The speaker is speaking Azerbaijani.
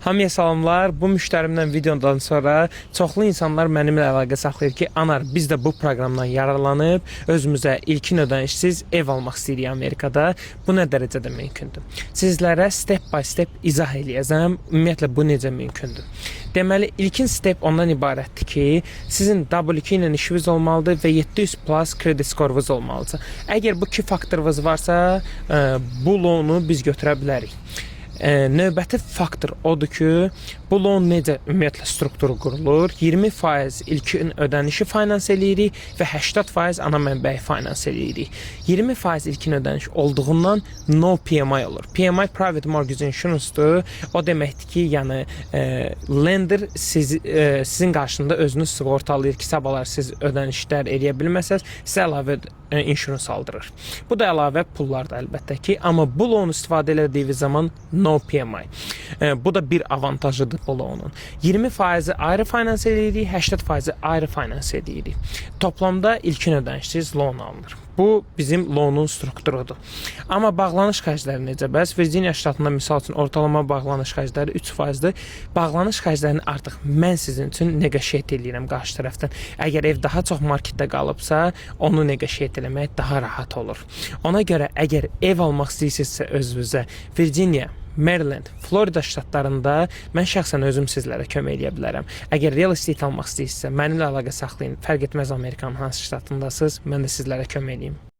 Hamıya salamlar. Bu müştərimdən videodan sonra çoxlu insanlar mənimlə əlaqə saxlayır ki, Anar, biz də bu proqramdan yararlanıb özümüzə ilkin ödənişsiz ev almaq istəyirik Amerikada. Bu nə dərəcədə mümkündür? Sizlərə step by step izah eləyəcəm. Ümumiyyətlə bu necə mümkündür? Deməli, ilkin step ondan ibarətdir ki, sizin W2 ilə işiniz olmalıdır və 700 plus credit skorunuz olmalıdır. Əgər bu iki faktorunuz varsa, bu loanu biz götürə bilərik. Növbəti faktor odur ki, bu loan necə ümumiyyətlə strukturu qurulur? 20% ilkin ödənişi finance eləyirik və 80% ana mənbəyi finance eləyirik. 20% ilkin ödəniş olduğundan no PMI olur. PMI Private Mortgage Insurance-dur. O deməkdir ki, yəni lender sizin qarşında özünü sığortalayır ki, sabahlar siz ödənişlər eləyə bilməsəz, sizə əlavə insurance aldırır. Bu da əlavə pullardır əlbəttə ki, amma bu loan istifadə elədiyiniz zaman no PMI. Bu da bir avantajıdır bu loanun. 20%-i ayrı finance eləyirik, 80%-i ayrı finance eləyirik. Toplamda ilkin ödənişsiz loan alınır. Bu bizim loanun strukturudur. Amma bağlanış xərcləri necə? Bəs Virginia ştatında misal üçün ortalama bağlanış xərcləri 3%-dir. Bağlanış xərclərini artıq mən sizin üçün negotiate eləyirəm qarşı tərəfdən. Əgər ev daha çox marketdə qalıbsa, onu negotiate eləmək daha rahat olur. Ona görə əgər ev almaq istəyirsinizsə özünüzə Virginia, Maryland, Florida ştatlarında mən şəxsən özüm sizlərə kömək eləyə bilərəm. Əgər real estate almaq istəyirsinizsə, mənimlə əlaqə saxlayın. Fərq etməz Amerikanın hansı ştatındasınız, mən də sizlərə kömək eləyim.